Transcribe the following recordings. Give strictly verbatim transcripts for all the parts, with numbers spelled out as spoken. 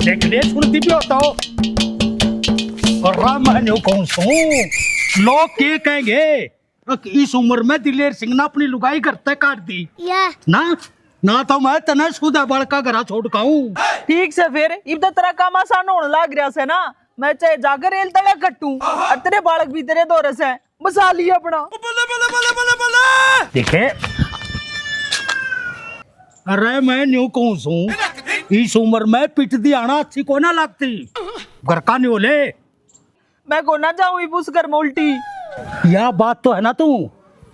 देख ले, सुनती भी होता हो। और राम, मैं न्यू कहूं सूं, लोग के कहेंगे, इस उम्र में दिलेर सिंह ने अपनी लुगाई घर तक काट दी। या। ना, ना तो मैं तने सुधा बालका घरा छोड़ काऊं। ठीक से फिर, इब तो तेरा काम आसान होने लाग रहा से ना। मैं चाहे जाकर रेल तले कटूं और तेरे बालक भी तेरे दौरे से बसा लिए अपना। देखे, अरे मैं न्यू कहूं सूं, इस उम्र में पिट दी आना अच्छी को ना लगती। घर का न्यू ले। मैं को ना जाऊं इब उस घर में उल्टी। या बात तो है ना, तू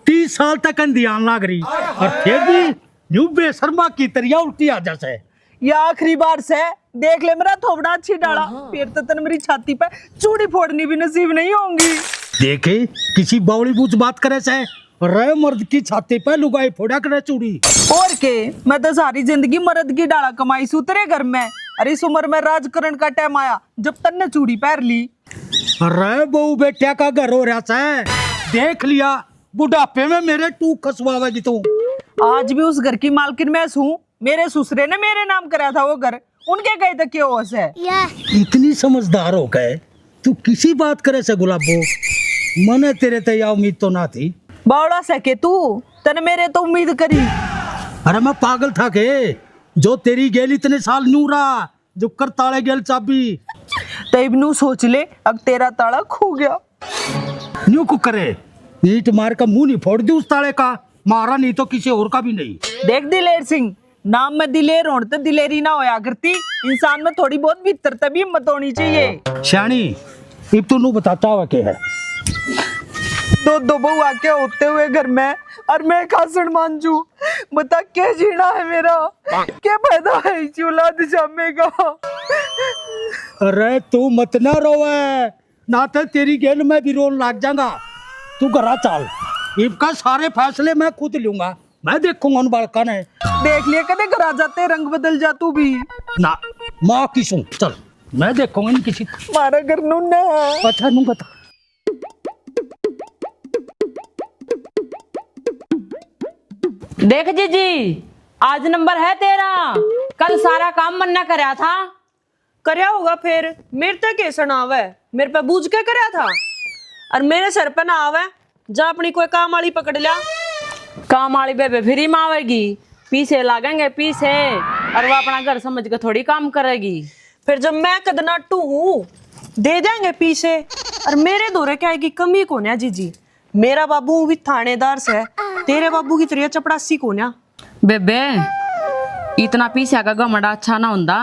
तीस साल तक अंधी आन लाग रही और फिर भी न्यू बेशर्मा की तरिया उल्टी आ जा से। या आखिरी बार से, देख ले मेरा थोबड़ा अच्छी डाला, फिर तो तन मेरी छाती पे चूड़ी फोड़नी भी नसीब नहीं होंगी। देखे, किसी बावली बूझ बात करे से, रे मर्द की छाती पे लुगाई फोड़ा करे चूड़ी। और के, मैं तो सारी जिंदगी मर्द की डाला कमाई सू तेरे घर में। अरे इस उम्र में राज करण का टाइम आया जब तन्ने चूड़ी पहर ली। अरे बहू बेटिया का घर हो रहा से, देख लिया, बुढ़ापे में मेरे टूक खसवावेगी तू। आज भी उस घर की मालकिन मैं सूं। मेरे ससुरे ने मेरे नाम करा था वो घर, उनके कहे तो क्या हो से। इतनी समझदार हो गए तू, किसी बात करे से गुलाबो? मने तेरे ते या उम्मीद तो ना थी। बावड़ा से के तू, तने मेरे तो उम्मीद करी। अरे मैं पागल था के, जो तेरी गेल इतने साल न्यू रहा, जो कर ताले गेल चाबी। तैब नू सोच ले, अब तेरा ताला खो गया। न्यू को करे, ईंट मार का मुंह नहीं फोड़ दी उस ताले का, मारा नहीं तो किसी और का भी नहीं। देख दिलेर सिंह, नाम में दिलेर होण ते दिलेरी ना होया करती, इंसान में थोड़ी बहुत भीतर ते भी हिम्मत होनी चाहिए। सियाणी, इब तू नू बताता हुआ के है? दो दो बहू आके होते हुए घर में, और मैं खासण मांजू, बता के जीना है मेरा, के फायदा है इस औलाद जामे का? अरे तू मत ना रोवे, ना तो तेरी गेल में भी रोन लाग जाऊंगा। तू घरा चल, इबका सारे फैसले मैं खुद लूंगा, मैं देखूंगा उन बालका ने। देख लिया कदे घरा जाते रंग बदल जा तू भी। ना, माँ की सुन, चल, मैं देखूंगा इन किसी। मारा घर नू ना। अच्छा, नू बता। देख जीजी, आज नंबर है तेरा। कल सारा काम मन्ने करया था। करया होगा फिर, मेरे ते के सुनावे, मेरे पे बूझ के करया था। और मेरे सर पे ना आवे, जा अपनी कोई काम वाली पकड़ लिया। काम वाली बेबे फ्री में आवेगी, पीसे लागेंगे पीसे, और वो अपना घर समझ के थोड़ी काम करेगी। फिर जब मैं कद नाटू हूँ, दे देंगे पीसे। और मेरे धोरे क्या की कमी कोन्या जीजी, मेरा बाबू भी थानेदार से, तेरे बाबू की तरिया चपड़ासी कोन्या। बेबे, इतना पीसा का घमंड अच्छा ना हुंदा।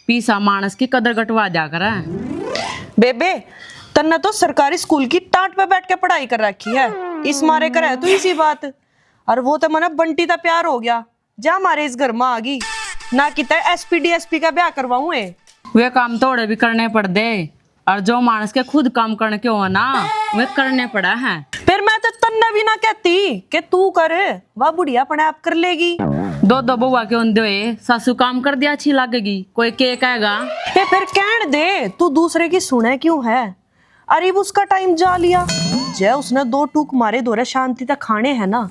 पीसा मानस की कदर घटवा दिया करे। बेबे, तन्ने तो सरकारी स्कूल की टाट पे बैठ के पढ़ाई कर रखी है, इस मारे करे तू इसी बात। और वो तो मने बंटी ता प्यार हो गया, जा मारे इस घर में आ गई। ना किता एसपी डीएसपी का ब्याह करवाऊं है। वे काम थोड़े भी करने पड़ दे, और जो मानस के खुद काम करने के हो ना, वे करने पड़ा है। फिर मैं तो तन्ने भी ना कहती कि तू कर, वह बुढ़िया अपने आप कर लेगी। दो दो बउआ के होंदे हुए सासू काम कर दिया अच्छी लगेगी, कोई के कहेगा? ए, फिर कहन दे, तू दूसरे की सुने क्यों है? अरे, अब उसका टाइम जा लिया। जै उसने दो टूक मारे धोरे शांति तै खाने हैं ना,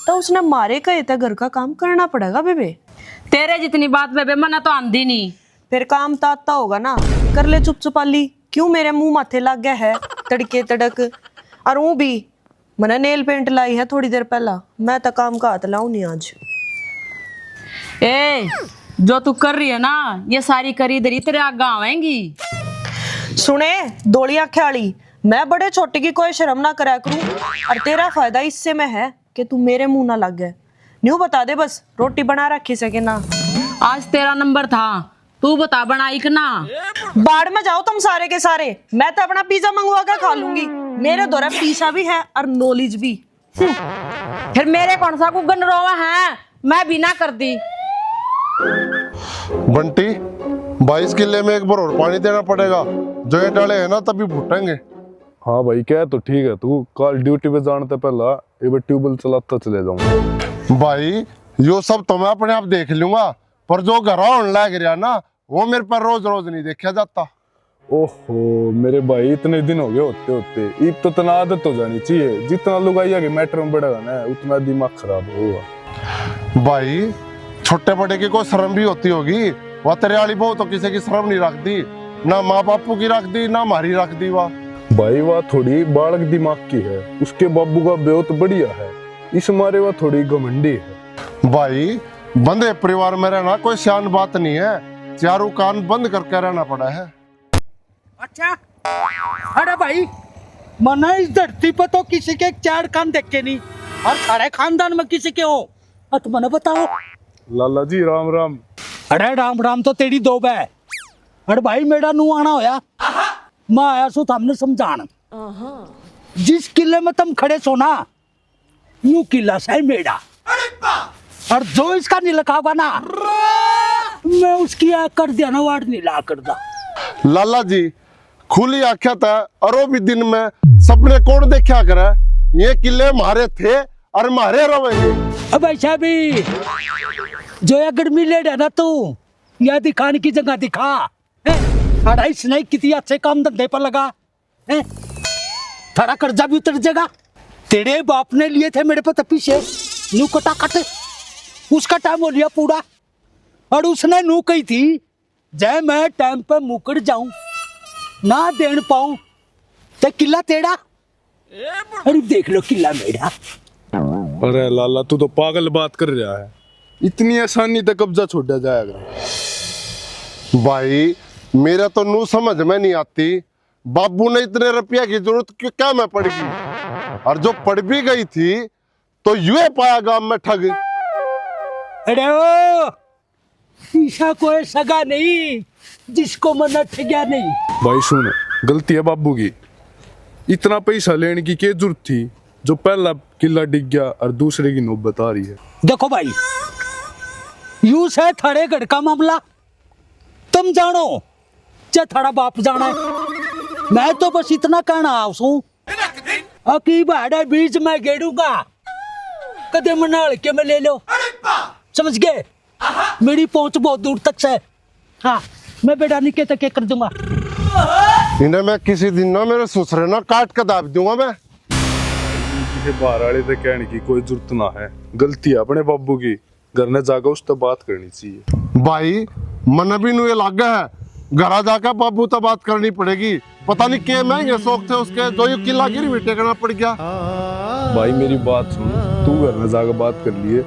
तो उसने मारे कहे तै घर का काम करना पड़ेगा बेबे। तेरे जितनी बात बेबे मन्ने तो आंदी नहीं। फिर काम तो आता होगा ना, कर ले चुप चुपाली। क्यों मेरे मुंह माथे लाग गया है तड़के तड़क? और ऊं भी मने नेल पेंट लाई है थोड़ी देर पहला, मैं तो काम का हाथ लाऊं नहीं आज। ए, जो तू कर रही है ना, ये सारी करी धरी तेरे आगे आवेंगी। सुने, धोली आंखें वाली, मैं बड़े छोटे की कोई शर्म ना करा करूं, और तेरा फायदा इससे में है कि तू मेरे मुंह ना लागे। न्यू बता दे बस, रोटी बना रखी से कि ना? आज तेरा नंबर था, तू बता बनाई कि ना? बाड़ में जाओ तुम सारे के सारे, मैं तो अपना पिज्जा मंगवा के खा लूंगी। मेरे धोरे पीसा भी है और नॉलेज भी। हम्म। फिर मेरे कौन सा गुगन रोवा है, मैं भी ना कर दी। बंटी, बाईस किले में एक बार और पानी देना पड़ेगा, जो ये डाले है ना तभी फूटेंगे। हाँ भाई, कह तो ठीक है तू, कल ड्यूटी पे जाने से पहला एक बार ट्यूबवेल चलाता चले जाऊंगा। भाई, यो सब तो मैं अपने आप देख लूंगा, पर जो घर होने लाग रहा ना, वो मेरे पर रोज रोज नहीं देखा जाता। ओहो मेरे भाई, इतने दिन हो गए होते होते, इब तो तना आदत हो जानी चाहिए। जितना लुगाइया के मैटर में बढ़ेगा ना, उतना दिमाग खराब होगा। भाई, छोटे बड़े की कोई शर्म भी होती होगी, वह तेरे वाली बहू तो किसी की शर्म नहीं रखती, ना माँ बापू की रखती, ना हमारी रखती। वाह भाई, वह थोड़ी बालक दिमाग की है, उसके बाबू का ब्योत बढ़िया है, इस मारे वह थोड़ी घमंडी है। भाई, बंदे परिवार में रहना कोई शान बात नहीं है, चारों कान बंद करके रहना पड़ा है। अच्छा, अरे भाई, मना इस धरती पर तो किसी के चार कान देखे नहीं, और सारे खानदान में किसी के हो, अत मने बताओ। लाला जी, राम राम। अरे, राम राम तो तेरी दो बे। अरे भाई, मेरा नू आना होया, मैं आया सू थामने समझान। जिस किले में तुम खड़े सो ना, न्यू किला सै मेरा। और जो इसका नहीं लखागा ना, मैं उसकी आँख कर दिया ना, वाड़ नहीं ला करदा। लाला जी, खुली आंख्या तै अरो भी दिन में सपने कौन देखा करे? ये किले म्हारे थे और म्हारे रहेंगे। अब ऐसा भी जो या गर्मी ले ना तू, या दिखाने की जगह दिखा। हैं? अरे इसने कितने अच्छे काम धंधे पर लगा, हैं? थारा कर्जा भी उतर जाएगा। तेरे बाप ने लिए थे मेरे पे तपीसे, नू कटा कट, उसका टाइम हो लिया पूरा। और उसने नू कही थी, जय मैं टाइम पे मुकड़ जाऊं, ना देन पाऊं, ते किला तेरा। अरे देख लो किला मेरा। अरे लाला, तू तो पागल बात कर रहा है। इतनी आसानी तक कब्जा छोड़ा जाएगा? भाई, मेरा तो नू समझ में नहीं आती, बाबू ने इतने रुपया की जरूरत क्यों, क्या में पड़ गई, और जो पड़ भी गई थी तो यूं पाया गांव में ठग। अरे ओ, ईसा कोई सगा नहीं जिसको मना ठग्या नहीं। भाई सुन, गलती है बाबू की, इतना पैसा लेने की क्या जरूरत थी जो पहला किला डिग गया और दूसरे की नौबत आ रही है। देखो भाई, यू सै थारे घर का मामला, तुम जानो चाहे थारा बाप जाने। मैं तो बस इतना कहना आऊं सूं, अकी भाड़े बीच में गेड़ूंगा, कदे मना हल्के में ले लो, समझ गए? मेरी पहुंच बहुत दूर तक से। हाँ, मैं बेटा निके तक के कर दूंगा। इन्हें मैं किसी दिन ना मेरे ससुरे ना काट के दाब दूंगा मैं। किसी बाहर वाले से कहने की कोई जरूरत ना है, गलती है अपने बाबू की, घर ने जाकर उससे बात करनी चाहिए। भाई, मन भी नु ये लागे है, घरा जाकर बाबू तो बात करनी पड़ेगी। पता नहीं के महंगे शौक थे उसके, जो ये किला गिरवी टेकना पड़ गया। भाई मेरी बात सुन, तू घर में जाकर बात कर लिए।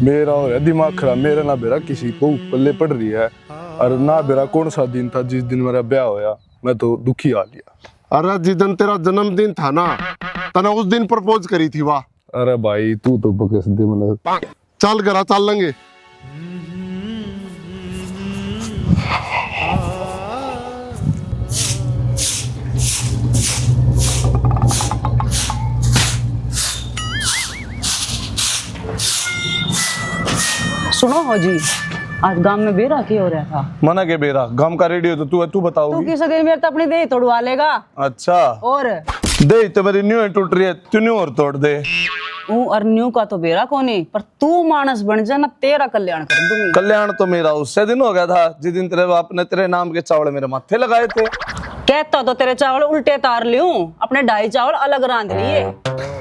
मेरा हो रहा दिमाग खराब, मेरे ना बेरा किसी को पल्ले पड़ रही है, और ना बेरा कौन सा दिन था जिस दिन मेरा ब्याह होया, मैं तो दुखी आ लिया। अरे जिस दिन तेरा जन्मदिन था ना, तने उस दिन प्रपोज करी थी। वाह। अरे भाई तू तो बकस दे मतलब। चल घरा चल लेंगे। सुनो हो जी, आज गांव में बेरा के हो रहा था? मना के बेरा, गांव का रेडियो तो तू है, तू बताओगी। तू किस दिन मेरे तो अपनी देह तोड़वा लेगा। अच्छा। और? देह तो मेरी न्यू ही टूट रही है, तू न्यू और तोड़ दे। ऊं और न्यू का तो बेरा कोनी, पर तू मानस बन जा ना, तेरा कल्याण कर दूंगी। कल्याण तो मेरा उससे दिन हो गया था जिस दिन तेरे बाप ने तेरे नाम के चावल मेरे माथे लगाए थे। कहता तो तेरे चावल उल्टे तार लियूं, अपने ढाई चावल अलग रांध लिए।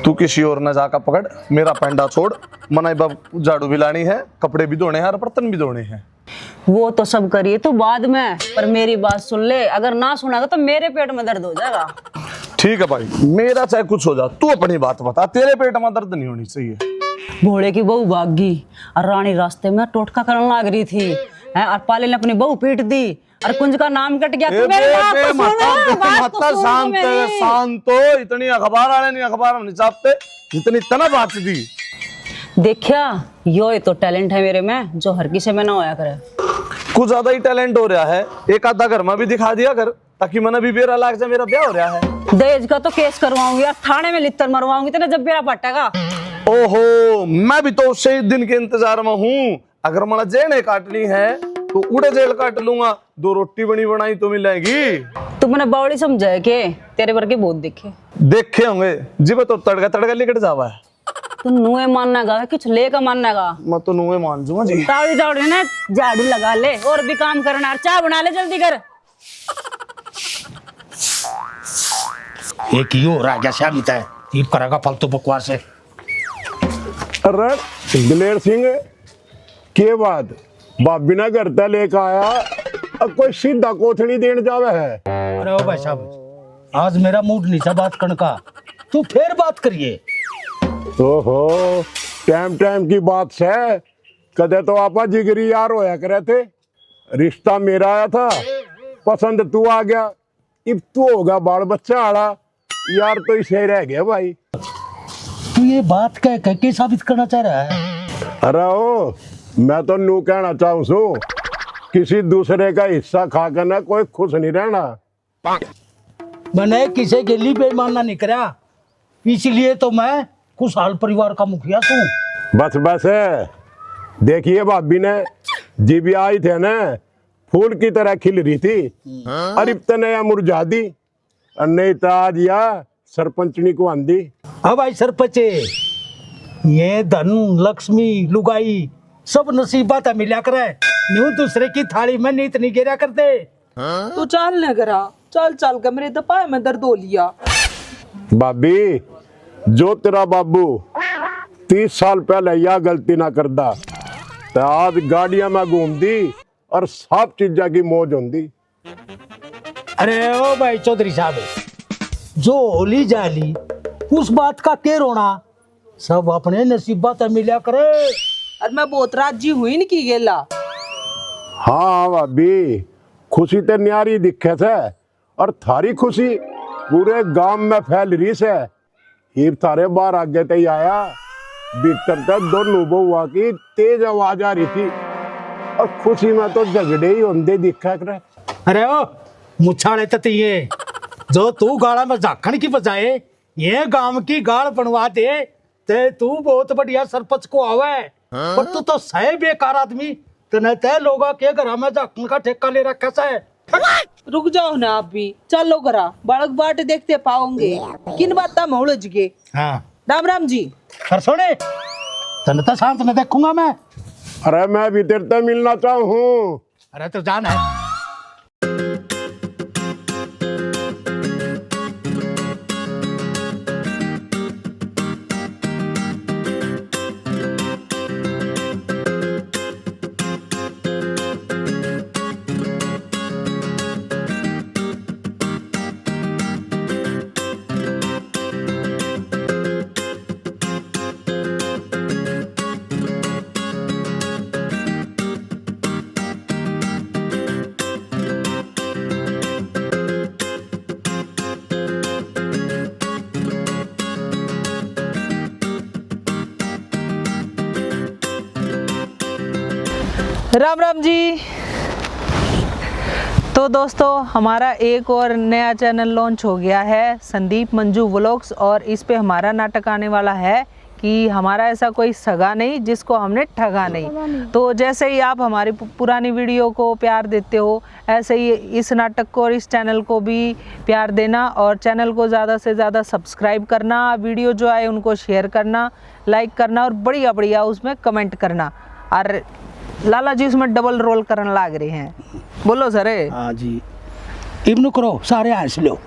तू किसी और ने जाकर पकड़, मेरा पेंडा छोड़। मना इब झाड़ू भी लानी है, कपड़े भी धोने हैं और बर्तन भी धोने हैं। वो तो सब करिए तू बाद में, पर मेरी बात सुन ले, अगर ना सुनेगा तो मेरे पेट में दर्द हो जाएगा। ठीक है भाई, मेरा चाहे कुछ हो जा, तू अपनी बात बता, तेरे पेट में दर्द नहीं होनी चाहिए। भोले की बहू भाग गई और रानी रास्ते में टोटका करने लाग रही थी, हैं, और पाले ने अपनी बहू पीट दी और कुंज का नाम कट गया। तू ए, मेरी बे, बात बे, तो सुन, माता, बे, बात तो माता, सुन शांत, मेरी। शांत हो, इतनी अखबार वाले नहीं, अखबार हम नहीं छापते, जितनी तना बात दी। देखा, यो ही तो टैलेंट है मेरे में, जो हर किसी में ना होया करे। कुछ ज्यादा ही टैलेंट हो रहा है, एक आधा घर में भी दिखा दिया कर, ताकि मने भी बेरा लाग जा, मेरा ब्याह हो रहा है। दहेज का तो केस करवाऊंगी यार, थाने में लित्तर मरवाऊंगी तेरे, जब बेरा पाटेगा। ओहो, मैं भी तो उसे ही दिन के इंतजार में हूँ। अगर मना जेने काटनी है, तो उड़े जेल काट लूंगा, दो रोटी बनी बनाई तो मिलेगी। तू मने बावली समझे के? तेरे वर्गे बहुत देखे। देखे होंगे, जिबे तो तड़का तड़का लिकट जावा है। तू नुए मानना गा, कुछ लेके मानना गा। मैं तो नुए मान जूंगा जी। तावड़ी तावड़ी ने झाड़ू लगा ले और भी काम करना है, चाय बना ले जल्दी कर। एक यो रह गया शामी तय, ये करेगा फालतू बकवास है। अरे दिलेर सिंह, के बात? भाभी ने घर तै लेके आया, अब कोई सीधा कोथली देन जावे है। अरे ओ भाई साहब, आज मेरा मूड नहीं था बात करने का, तू फिर बात करिए। ओहो, टाइम टाइम की बात से, कदे तो आपा जिगरी यार होया करे थे, रिश्ता मेरा आया था, पसंद तू आ गया, इब तू होगा बाल बच्चा आला, यार तो इसे रह गया भाई। तू ये बात कह कह के साबित करना चाह रहा है? अरे ओ, मैं तो नू कहना चाहूँ सू, किसी दूसरे का हिस्सा खा के ना कोई खुश नहीं रहना। मैंने किसी के लिए बेईमाना नहीं करा, इसलिए तो मैं खुशहाल परिवार का मुखिया हूँ। बस बस, देखिए भाभी ने जी भी आई थे ना, फूल की तरह खिल रही थी, और इब तने या मुरझा दी, और नहीं तो आज या सरपंचनी को आंदी। अब भाई सरपंच, ये धन, लक्ष्मी, लुगाई सब नसीबा तै मिल्या करे, न्यू दूसरे की थाली में नीत नहीं गेरा करते। तू चाल न करा, चाल चाल के मेरे दपाए में दर्द हो लिया। भाभी, जो तेरा बाबू तीस साल पहले या गलती ना करदा, तो आज गाड़ियां में घूमदी और सब चीजा की मौज होंदी। अरे ओ भाई चौधरी साहब, जो होली जाली, उस बात का के रोना, सब अपने नसीबा तै मिल्या करे। और मैं बहुत राजी हूँ इनकी गेला। हाँ भाभी, खुशी ते न्यारी दिखे से, और थारी खुशी पूरे गांव में फैल रही से। इब थारे बाहर आगे ते ही आया, भीतर ते दोनों बहुआ की तेज आवाज आ रही थी, और खुशी में तो झगड़े ही होंदे दिखा करे। अरे ओ मुछाले ततिए, जो तू गाला में झाखण की बजाए ये गांव की गाल बनवा दे, ते तू बहुत बढ़िया सरपंच को आवे, पर तू तो सही बेकार आदमी। तने ते लोगा के घरा में झाकण का ठेका ले रखा से। रुक जाओ ना आप भी, चलो घरा, बालक बाट देखते पाओगे। किन बातां में उलझ गए? हाँ। राम राम जी। कर सोने, तने तो शांत न देखूंगा मैं। अरे मैं भी तेरे ते मिलना चाहूँ। अरे तो जान है। राम राम जी। तो दोस्तों, हमारा एक और नया चैनल लॉन्च हो गया है, संदीप मंजू व्लॉग्स, और इस पे हमारा नाटक आने वाला है कि हमारा ऐसा कोई सगा नहीं जिसको हमने ठगा नहीं। ठगा नहीं। तो जैसे ही आप हमारी पु-, पुरानी वीडियो को प्यार देते हो, ऐसे ही इस नाटक को और इस चैनल को भी प्यार देना, और चैनल को ज़्यादा से ज़्यादा सब्सक्राइब करना, वीडियो जो आए उनको शेयर करना, लाइक करना, और बढ़िया बढ़िया उसमें कमेंट करना। और लाला जी उसमें डबल रोल करने लाग रहे हैं। बोलो सर। हाँ जी, इब न्यू करो, सारे हंस लो।